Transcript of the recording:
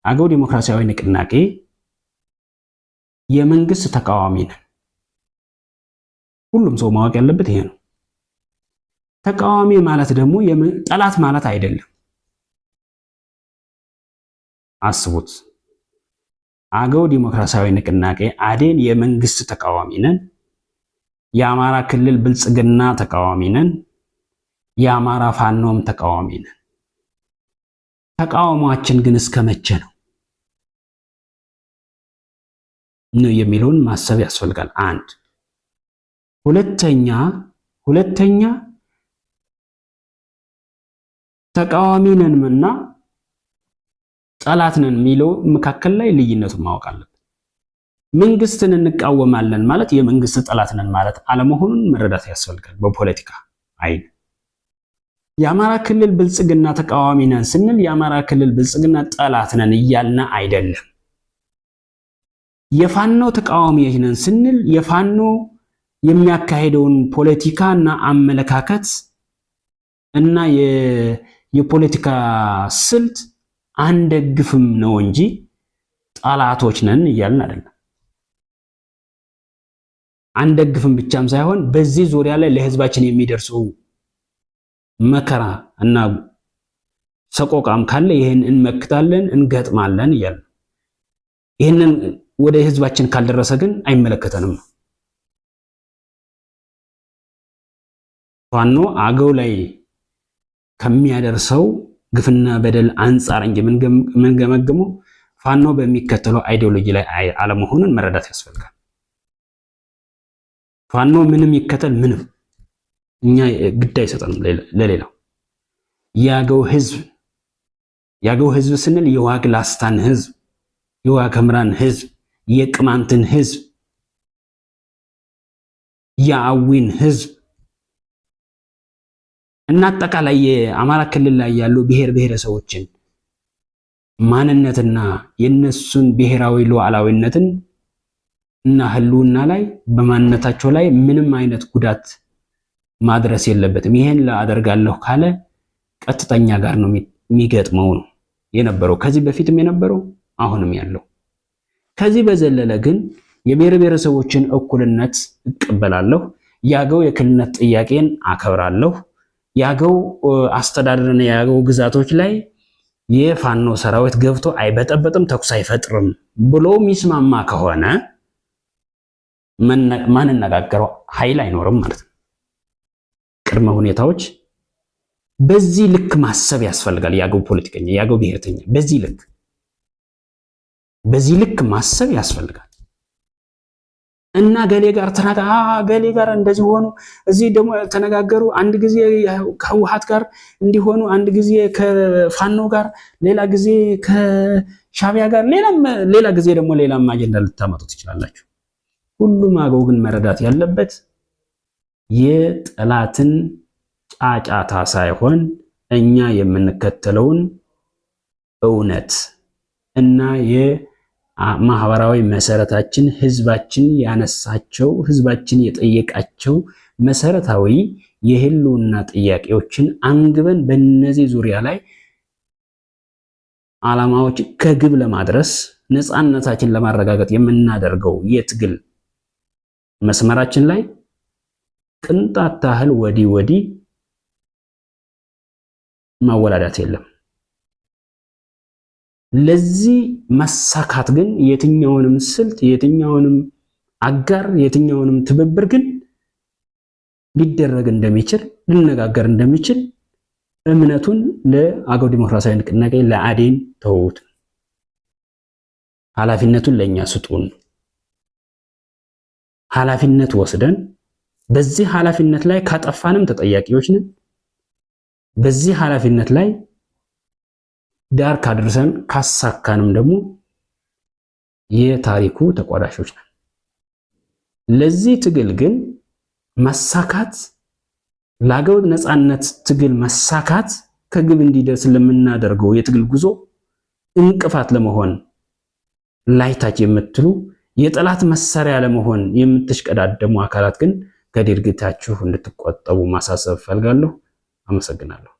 አገው ዲሞክራሲያዊ ንቅናቄ የመንግስት ተቃዋሚ ነን። ሁሉም ሰው ማወቅ ያለበት ይሄ ነው። ተቃዋሚ ማለት ደግሞ ጠላት ማለት አይደለም። አስቡት። አገው ዲሞክራሲያዊ ንቅናቄ አዴን የመንግስት ተቃዋሚ ነን። የአማራ ክልል ብልጽግና ተቃዋሚ ነን። የአማራ ፋኖም ተቃዋሚ ነን። ተቃውሟችን ግን እስከ መቼ ነው ነው የሚለውን ማሰብ ያስፈልጋል። አንድ ሁለተኛ ተቃዋሚ ነንና ጠላት ነን የሚለው መካከል ላይ ልዩነቱን ማወቅ አለብን። መንግስትን እንቃወማለን ማለት የመንግስት ጠላት ነን ማለት አለመሆኑን መረዳት ያስፈልጋል። በፖለቲካ አይን የአማራ ክልል ብልጽግና ተቃዋሚ ነን ስንል የአማራ ክልል ብልጽግና ጠላት ነን እያልን አይደለም። የፋኖ ተቃዋሚዎች ነን ስንል የፋኖ የሚያካሄደውን ፖለቲካ እና አመለካከት እና የፖለቲካ ስልት አንደግፍም ነው እንጂ ጠላቶች ነን እያልን አይደለም። አንደግፍም ብቻም ሳይሆን በዚህ ዙሪያ ላይ ለህዝባችን የሚደርሰው መከራ እና ሰቆቃም ካለ ይህን እንመክታለን፣ እንገጥማለን እያልን ይህንን ወደ ህዝባችን ካልደረሰ ግን አይመለከተንም ነው። ፋኖ አገው ላይ ከሚያደርሰው ግፍና በደል አንጻር እንጂ የምንገመግመው ፋኖ በሚከተለው ideology ላይ አለመሆኑን መረዳት ያስፈልጋል። ፋኖ ምንም ይከተል ምንም እኛ ግድ አይሰጠንም ለሌላው። የአገው ህዝብ የአገው ህዝብ ስንል የዋግ ላስታን ህዝብ፣ የዋግ ኽምራን ህዝብ፣ የቅማንትን ህዝብ፣ የአዊን ህዝብ እና አጠቃላይ የአማራ ክልል ላይ ያሉ ብሔር ብሔረሰቦችን ማንነትና የነሱን ብሔራዊ ሉዓላዊነትን እና ህልውና ላይ በማንነታቸው ላይ ምንም አይነት ጉዳት ማድረስ የለበትም። ይሄን ላደርጋለሁ ካለ ቀጥተኛ ጋር ነው የሚገጥመው ነው የነበረው ከዚህ በፊትም የነበረው አሁንም ያለው። ከዚህ በዘለለ ግን የብሔር ብሔረሰቦችን እኩልነት እቀበላለሁ፣ የአገው የክልልነት ጥያቄን አከብራለሁ፣ የአገው አስተዳደርና የአገው ግዛቶች ላይ የፋኖ ሰራዊት ገብቶ አይበጠበጥም፣ ተኩስ አይፈጥርም ብሎ የሚስማማ ከሆነ ማንነጋገረው ኃይል አይኖርም ማለት ነው። ቅድመ ሁኔታዎች በዚህ ልክ ማሰብ ያስፈልጋል። የአገው ፖለቲከኛ፣ የአገው ብሔርተኛ በዚህ ልክ ማሰብ ያስፈልጋል። እና ገሌ ጋር ገሌ ጋር እንደዚህ ሆኑ፣ እዚህ ደግሞ ተነጋገሩ፣ አንድ ጊዜ ከህወሓት ጋር እንዲሆኑ፣ አንድ ጊዜ ከፋኖ ጋር፣ ሌላ ጊዜ ከሻቢያ ጋር፣ ሌላ ጊዜ ደግሞ ሌላም አጀንዳ ልታመጡ ትችላላችሁ። ሁሉም አገው ግን መረዳት ያለበት የጠላትን ጫጫታ ሳይሆን እኛ የምንከተለውን እውነት እና የማህበራዊ መሰረታችን፣ ህዝባችን ያነሳቸው፣ ህዝባችን የጠየቃቸው መሰረታዊ የህልውና ጥያቄዎችን አንግበን በእነዚህ ዙሪያ ላይ ዓላማዎች ከግብ ለማድረስ፣ ነፃነታችን ለማረጋገጥ የምናደርገው የትግል መስመራችን ላይ ቅንጣት ታህል ወዲህ ወዲህ ማወላዳት የለም። ለዚህ መሳካት ግን የትኛውንም ስልት፣ የትኛውንም አጋር፣ የትኛውንም ትብብር ግን ሊደረግ እንደሚችል፣ ሊነጋገር እንደሚችል እምነቱን ለአገው ዲሞክራሲያዊ ንቅናቄ ለአዴን ተውት። ኃላፊነቱን ለእኛ ስጡን። ኃላፊነት ወስደን በዚህ ኃላፊነት ላይ ካጠፋንም ተጠያቂዎች ነን። በዚህ ኃላፊነት ላይ ዳር ካደረሰን ካሳካንም ደግሞ የታሪኩ ተቋዳሾች ነን። ለዚህ ትግል ግን መሳካት፣ ለአገው ነፃነት ትግል መሳካት ከግብ እንዲደርስ ለምናደርገው የትግል ጉዞ እንቅፋት ለመሆን ላይታች የምትሉ፣ የጠላት መሳሪያ ለመሆን የምትሽቀዳደሙ አካላት ግን ከድርጊታችሁ እንድትቆጠቡ ማሳሰብ እፈልጋለሁ። አመሰግናለሁ።